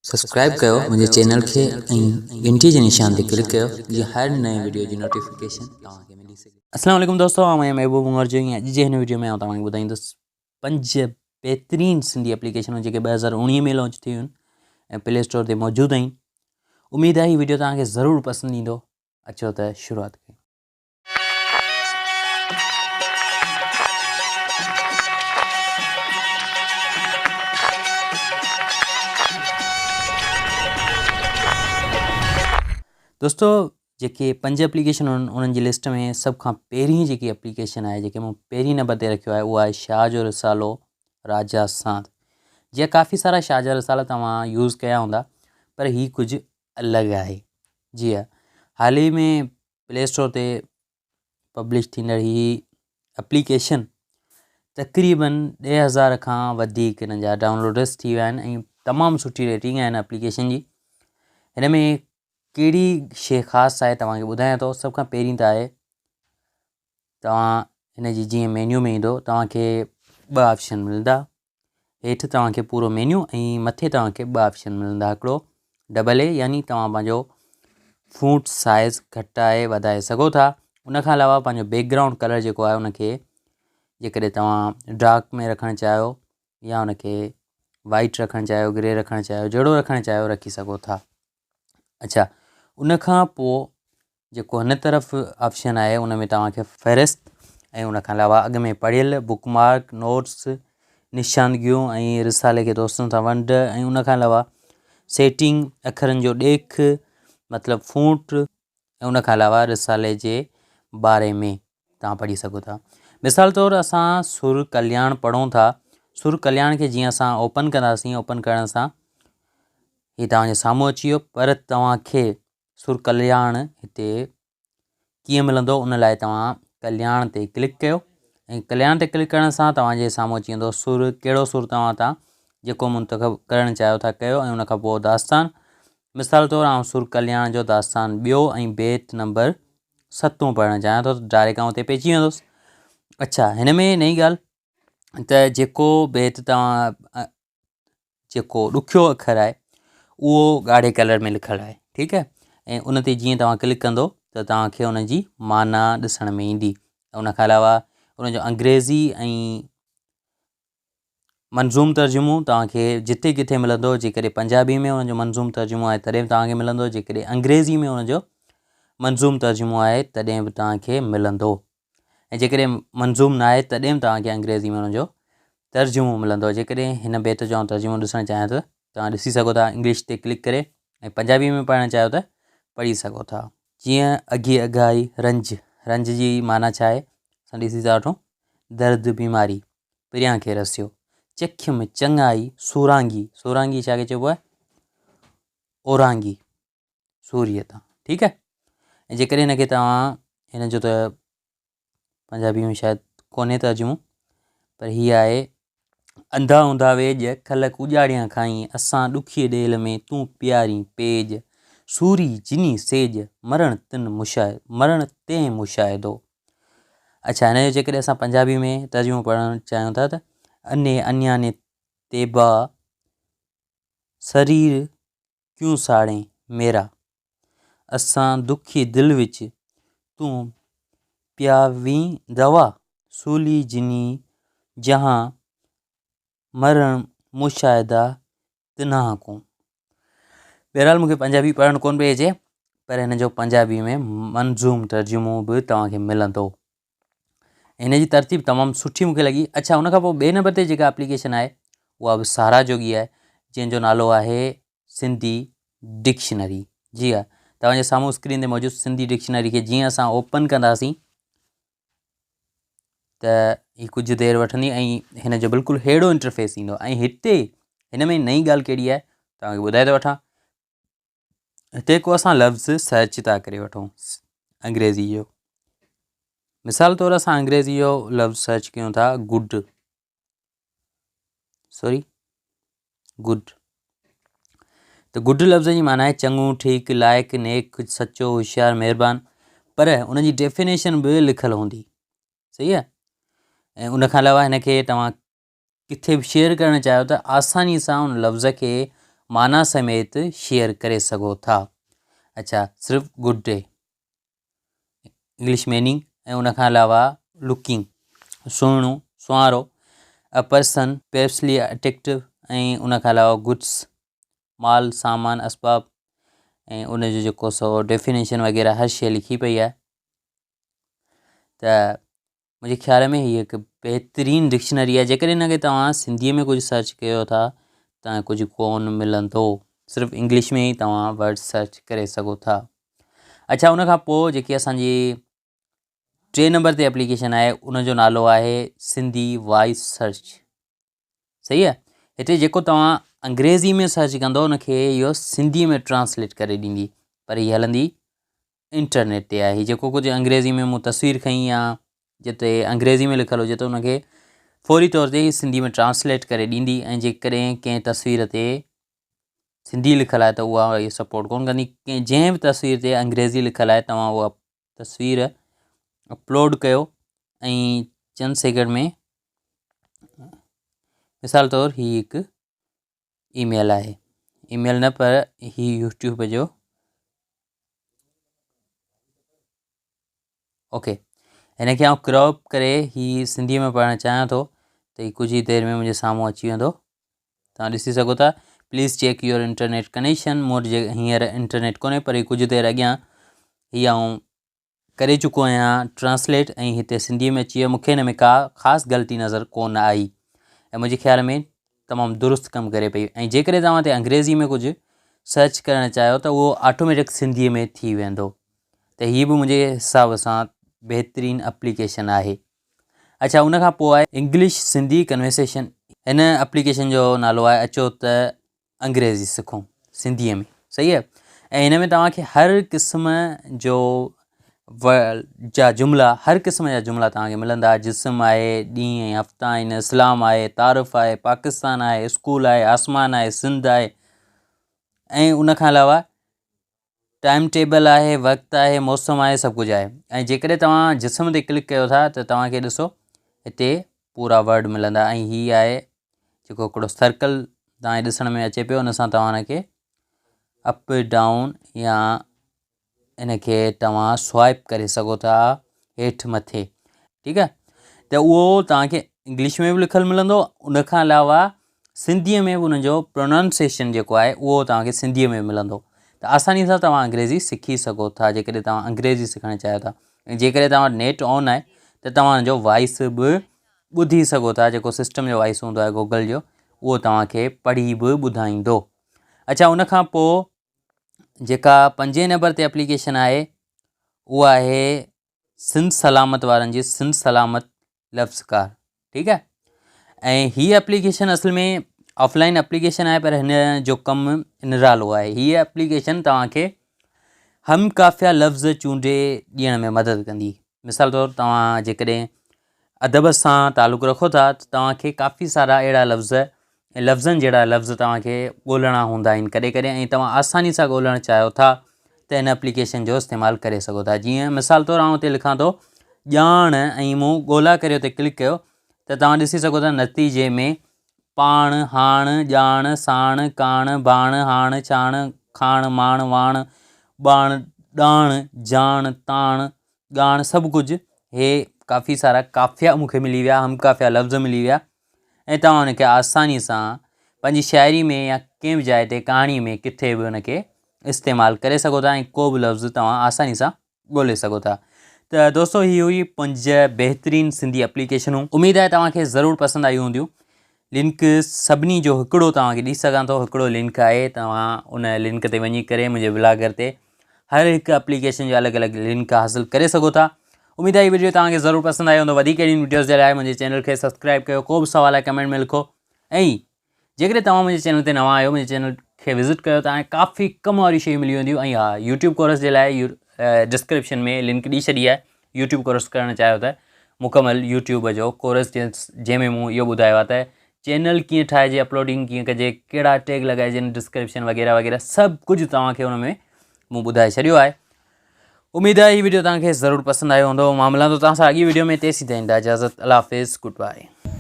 Subscribe ڪيو منهنجي channel کي ۽ گهنٽي جي نشان تي ڪلڪ ڪيو جيئن هر نئين وڊيو جي نوٽيفڪيشن توهان کي ملي سگهي. اسلام عليڪم دوستو آئون آهيان محبوب عمر جو ۽ اڄ جي هن وڊيو ۾ آئون توهان کي ٻڌائيندس پنج بهترين سنڌي اپليڪيشنون جيڪي 2019 ۾ لانچ ٿيون آهن ۽ پلي اسٽور تي موجود آهن. اميد آهي هي وڊيو توهان کي ضرور پسند ايندو. اچو ته شروعات ڪيون. دوستو جيڪي پنج اپليڪيشن آهن انهن جي لسٽ ۾ سڀ کان پهرين جيڪي اپليڪيشن آهي جيڪي مون پهرين نمبر تي رکيو آهي اها آهي شاهه جو رسالو راجا ساند. جيئن ڪافي سارا شاهه جا رسالا توهان يوز ڪيا هوندا پر هي ڪجهه الڳ آهي. جي ها حال ئي ۾ پلي اسٽور تي پبلش ٿيندڙ هي اپليڪيشن تقريبن 10,000 کان وڌيڪ هن جا ڊائونلوڊرس ٿي ويا آهن ۽ تمام سٺي ريٽنگ آهي هن اپليڪيشن جي. هن ۾ ڪهڙي شي خاص آهي توهان کي ٻڌايان ٿو. سڀ کان پهرين ته آهي توهان هن جي جيئن مينيو ۾ ايندو توهان کي ٻه آپشن ملندا. هيٺ توهان کي پورو مينيو ۽ مٿي توهان کي ٻه آپشن ملندا. هڪڙو ڊبل اي يعني توهان پنهنجو فونٽ سائز گهٽائي وڌائي سگهو ٿا. ان کان علاوه پنهنجو بيڪ گرائونڊ ڪلر جيڪو آهي ان کي جيڪڏهن توهان ڊارڪ ۾ رکڻ چاهيو يا ان کي وائٽ رکڻ چاهيو گري رکڻ چاهيو جهڙو رکڻ چاهيو رکي سگهو ٿا. اڇا ان کان پوء جيڪو هن طرف آپشن آهي ان ۾ توهان کي فهرست ۽ ان کان علاوه اڳ ۾ پڙهيل بڪ مارڪ نوٽس نشاندگيون ۽ رسالي کي دوستن سان ونڊ ۽ ان کان علاوه سيٽنگ اکرن جو ڏيک مطلب فونٽ ۽ ان کان علاوه رسالي جي باري ۾ توهان پڙهي سگهو ٿا. مثال طور اسان سر ڪلياڻ پڙهون ٿا. سر ڪلياڻ کي جيئن اسان اوپن ڪنداسين اوپن ڪرڻ سان هي توهان جي سامهون اچي ويو پر توهان کي سر ڪلياڻ هتي ڪيئن ملندو ان لاء توهان ڪلياڻ تي ڪلڪ ڪيو ۽ ڪلياڻ تي ڪلڪ ڪرڻ سان توهان جي سامهون اچي ويندو سر ڪهڙو سر توهان تان جيڪو منتخب ڪرڻ چاهيو ٿا ڪيو ۽ ان کان پوء داستان مثال طور آئون سر ڪلياڻ جو داستان ٻيو ۽ بيت نمبر ستون پڙهڻ چاهيان ٿو ته ڊائريڪٽ آئون اتي پهچي ويندس. اڇا هن ۾ نئين ڳالهه ته جيڪو بيت توهان جيڪو ڏکيو اکر آهي اهو ڳاڙهي ڪلر ۾ لکيل آهي ٺيڪ آهي ۽ ان تي جيئن توهان ڪلڪ ڪندو ته توهان کي ان جي معنيٰ ڏسڻ ۾ ايندي ان کان علاوه ان جو انگريزي ۽ منظوم ترجمو توهان کي جتي ڪٿي ملندو، جيڪڏهن پنجابي ۾ ان جو منظوم ترجمو آهي تڏهن به توهان کي ملندو، جيڪڏهن انگريزي ۾ ان جو منظوم ترجمو آهي تڏهن به توهان کي ملندو ۽ جيڪڏهن منظوم نه آهي تڏهن به توهان کي انگريزي ۾ ان جو ترجمو ملندو. جيڪڏهن هن بيت جو آئون ترجمو ڏسڻ چاهيان ته توهان ڏسي سگهو ٿا انگلش تي ڪلڪ ڪري ۽ پنجابي ۾ پڙهڻ چاهيو ته پڙهي سگهو ٿا. جيئن اگهي اگهائي رنج، رنج جي معنيٰ ڇا آهي اسان ڏسي ٿا وٺون درد بيماري پريان کي رسيو. چکيم چڱائي سورانگي، سورانگي ڇا کي چئبو آهي؟ اورانگي سوريء تان، ٺيڪ آهي. ۽ جيڪڏهن هن کي توهان هن جو ته پنجابي ۾ شايد ڪونهي ترجمو پر هي آهي انڌا اونڌا ويڄ کل ڪوڄاڙيان کائين اسان ڏکيء ڏيل ۾ تون پيارين پيڄ سوري جني سيڄ مرڻ تن مشاهد مرڻ تنهن مشاهدو. اڇا هن جو جيڪڏهن اسان پنجابي ۾ ترجمو پڙهڻ چاهيون ٿا ته اني انياني تيبا سرير ڪيون ساڙين ميرا اسان دکي دل وچ تون پياوين دوا سولي جني جهان مرڻ مشاهدا تنهان ڪون. بهرحال مون کي پنجابي پڙهڻ ڪونه پئي اچي پر هن جو پنجابي ۾ منظوم ترجمو به توهان کي ملندو. هن جي ترتيب تمام سٺي مون کي لڳي. اڇا ان کان پوء ٻئي نمبر تي جيڪا اپليڪيشن آهي اها به ساراهه جوڳي آهي جنهن جو نالو آهي سنڌي ڊڪشنري. جي ها توهان جي سامهون اسڪرين تي موجود سنڌي ڊڪشنري کي جيئن اسان اوپن ڪنداسين ته هي ڪجهه دير وٺندي ۽ هن جو بلڪل ههڙو انٽرفيس ايندو ۽ هتي هن ۾ نئين ڳالهه ڪهڙي آهي توهان کي ٻڌائي ٿو وٺان. هتي ڪو اسان لفظ سرچ ٿا ڪري وٺون انگريزي جو، مثال طور اسان انگريزي جو لفظ سرچ ڪيون ٿا گڊ، سوري گڊ، ته گڊ لفظ جي معنيٰ آهي چڱو، ٺيڪ، لائق، نيڪ، سچو، هوشيار، مهربان، پر ان جي ڊيفينيشن به لکيل هوندي، صحيح آهي. ۽ ان کان علاوه هن کي توهان ڪٿي به شيئر ڪرڻ چاهيو ته آساني سان ان لفظ کي معنيٰ سميت شيئر ڪري سگهو ٿا. اڇا صرف گڊ ڊي انگلش ميننگ ۽ ان کان علاوه لڪنگ سهڻو سنوارو ا پرسن پيرسلي اٽيڪٽو ۽ ان کان علاوه گڊس مال سامان اسباب ۽ ان جو جيڪو سو ڊيفينيشن وغيره هر شي لکي پئي آهي ته منهنجي خيال ۾ هي هڪ بهترين ڊڪشنري آهي جيڪڏهن هن کي توهان سنڌيء ۾ ڪجهه سرچ ڪيو ٿا ته ڪجهه ڪون ملندو صرف انگلش ۾ ئي توهان ورڊ سرچ ڪري سگهو ٿا اڇا ان کان پوء جيڪي اسانجي ٽي نمبر تي اپليڪيشن آهي ان جو نالو آهي سنڌي وائس سرچ صحيح آهي هتي جيڪو توهان انگريزي ۾ سرچ ڪندو ان کي اهو سنڌي ۾ ٽرانسليٽ ڪري ڏيندي پر هي هلندي انٽرنيٽ تي آهي جيڪو ڪجهه انگريزي ۾ مون تصوير کنئي يا جتي انگريزي ۾ لکيل هجي ته ان کي فوري طور تي سنڌي ۾ ٽرانسليٽ ڪري ڏيندي ۽ جيڪڏهن ڪنهن تصوير تي سنڌي لکيل آهي ته اها اهو سپورٽ ڪونه ڪندي ڪنهن جنهن به تصوير تي انگريزي لکيل آهي توهان اها تصوير اپلوڊ ڪيو ۽ چند سيڪنڊ ۾ مثال طور هي هڪ اي ميل آهي اي ميل نه پر هي يوٽيوب جو اوڪي هن کي آئون ڪراپ ڪري هي سنڌي ۾ پڙهڻ چاهيان ٿو ته هي ڪجهه ئي دير ۾ منهنجي سامهون اچي ويندو توهان ڏسي سگهو ٿا please check your internet connection مون وٽ هينئر انٽرنيٽ ڪونهي پر هي ڪجهه دير اڳيان هي آئون ڪري چڪو آهيان ٽرانسليٽ ۽ هتي سنڌي ۾ اچي ويو مونکي هن ۾ ڪا خاص غلطي نظر ڪونه آئي ۽ منهنجي خيال ۾ تمام درست ڪم ڪري پئي ۽ جيڪڏهن توهان تي انگريزي ۾ ڪجهه سرچ ڪرڻ چاهيو ته اهو آٽوميٽڪ سنڌي ۾ ٿي ويندو ته هي به منهنجي حساب سان بهترين اپليڪيشن آهي اڇا ان کان پوء آهي انگلش سنڌي ڪنورسيشن هن اپليڪيشن جو نالو آهي اچو ته انگريزي سکون سنڌيء ۾ صحيح آهي ۽ هن ۾ توهان کي هر قسم جو جا جملا هر قسم جا جملا توهان کي ملندا جسم آهي ڏينهن ۽ هفتا آهن اسلام آهي تعارف آهي پاڪستان آهي اسڪول آهي آسمان آهي سنڌ آهي ۽ ان کان علاوه ٽائيم ٽيبل آهي وقت آهي موسم آهي سڀ ڪجهه آهي ۽ جيڪڏهن توهان جسم تي ڪلڪ ڪيو ٿا ته توهان کي ڏسو هتي پورا ورڊ ملندا ۽ هي آهي جيڪو هڪڙو سرڪل توهان کي ڏسڻ ۾ اچي پيو ان سان توهان ان کي اپ ڊائون يا ان کي توهان سوائپ ڪري سگهو ٿا هيٺ مٿي ٺيڪ آهي ته اهو توهان کي انگلش ۾ به لکيل ملندو ان کان علاوه سنڌيء ۾ به ان جو پروننسيشن جيڪو آهي اهو توهان کي سنڌيء ۾ ملندو ته آساني سان توهان انگريزي سکي سگهو ٿا جيڪڏهن توهان انگريزي سکڻ چاهيو ٿا ۽ جيڪڏهن توهان وٽ نيٽ آن آهي ته توهان ان جو وائس به ٻڌي سگهو ٿا جيڪو سسٽم جو وائس هوندو آهي گوگل جو اهو توهان کي پڙهي به ٻڌائيندو اڇا ان کان پوء جيڪا پنجين نمبر تي اپليڪيشن آهي اها آهي سنڌ سلامت وارن جي سنڌ سلامت لفظ ڪار ٺيڪ آهي ۽ هي اپليڪيشن اصل ۾ آفلائن اپليڪيشن آهي پر هن جو ڪم نرالو آهي هي اپليڪيشن توهان کي هم قافيه لفظ چونڊي ڏيڻ ۾ مدد ڪندي مثال طور توهان جيڪڏهن ادب سان تعلق رکو ٿا ته توهان کي ڪافي سارا اهڙا لفظ ۽ لفظن جهڙا لفظ توهان کي ڳولڻا هوندا آهن ڪڏهن ڪڏهن ۽ توهان آساني سان ڳولڻ چاهيو ٿا ته هن اپليڪيشن جو استعمال ڪري سگهو ٿا جيئن مثال طور آئون هتي لکان ٿو ڄاڻ ۽ مون ڳولا ڪريو تي ڪلڪ ڪيو ته توهان ڏسي سگهو ٿا نتيجي ۾ پاڻ، هاڻ، ڄاڻ، ساڻ، ڪاڻ، ڀاڻ، هاڻ، ڇاڻ، کاڻ، ماڻ، واڻ، ٻاڻ، ڏاڻ، جاڻ، تاڻ، ڳاڻ سڀ ڪجهه هي ڪافي سارا قافيا مون کي ملي ويا هم قافيا لفظ ملي ويا ۽ توهان ان کي آساني سان پنهنجي شاعري ۾ يا ڪنهن به جاء تي ڪهاڻي ۾ ڪٿي به ان کي استعمال ڪري سگهو ٿا ۽ ڪو به لفظ توهان آساني سان ڳولي سگهو ٿا ته دوستو هي هئي پنج بهترين سنڌي اپليڪيشنون اميد آهي توهان کي ضرور پسند آيون هونديون لنڪ سڀني جو هڪڙو توهان کي ڏئي سگهان ٿو هڪڙو لنڪ آهي توهان ان لنڪ تي وڃي ڪري منهنجي بلاگر تي هر هڪ اپليڪيشن جو الڳ الڳ لنڪ حاصل ڪري سگهو ٿا اميد آهي ويڊيو توهان کي ضرور پسند آيو هوندو وڌيڪ اهڙين ويڊيوز جي لاء منهنجي چينل کي سبسڪرائب ڪيو ڪو به سوال آهي ڪمينٽ ۾ لکو ۽ جيڪڏهن توهان منهنجي چينل تي نوان آهيو منهنجي چينل کي وزٽ ڪيو ته ڪافي ڪم واريون شيون ملي وينديون ۽ ها يوٽيوب ڪورس جي لاء ڊسڪرپشن ۾ لنڪ ڏئي ڇڏي آهي يوٽيوب ڪورس ڪرڻ چاهيو ته مڪمل يوٽيوب جو ڪورس جنهن ۾ مون اهو ٻڌايو آهي ته چينل ڪيئن ٺاهجي اپلوڊنگ ڪيئن ڪجي ڪهڙا ٽيگ لڳائجن ڊسڪرپشن وغيره وغيره سڀ ڪجهه توهان کي ان ۾ مون ٻڌائي ڇڏيو آهي اميد آهي هي ويڊيو توهان کي ضرور پسند آيو هوندو مان ملان ٿو توهان سان اڳي ويڊيو ۾ تيسين تائين اجازت الله حافظ گڊ باء.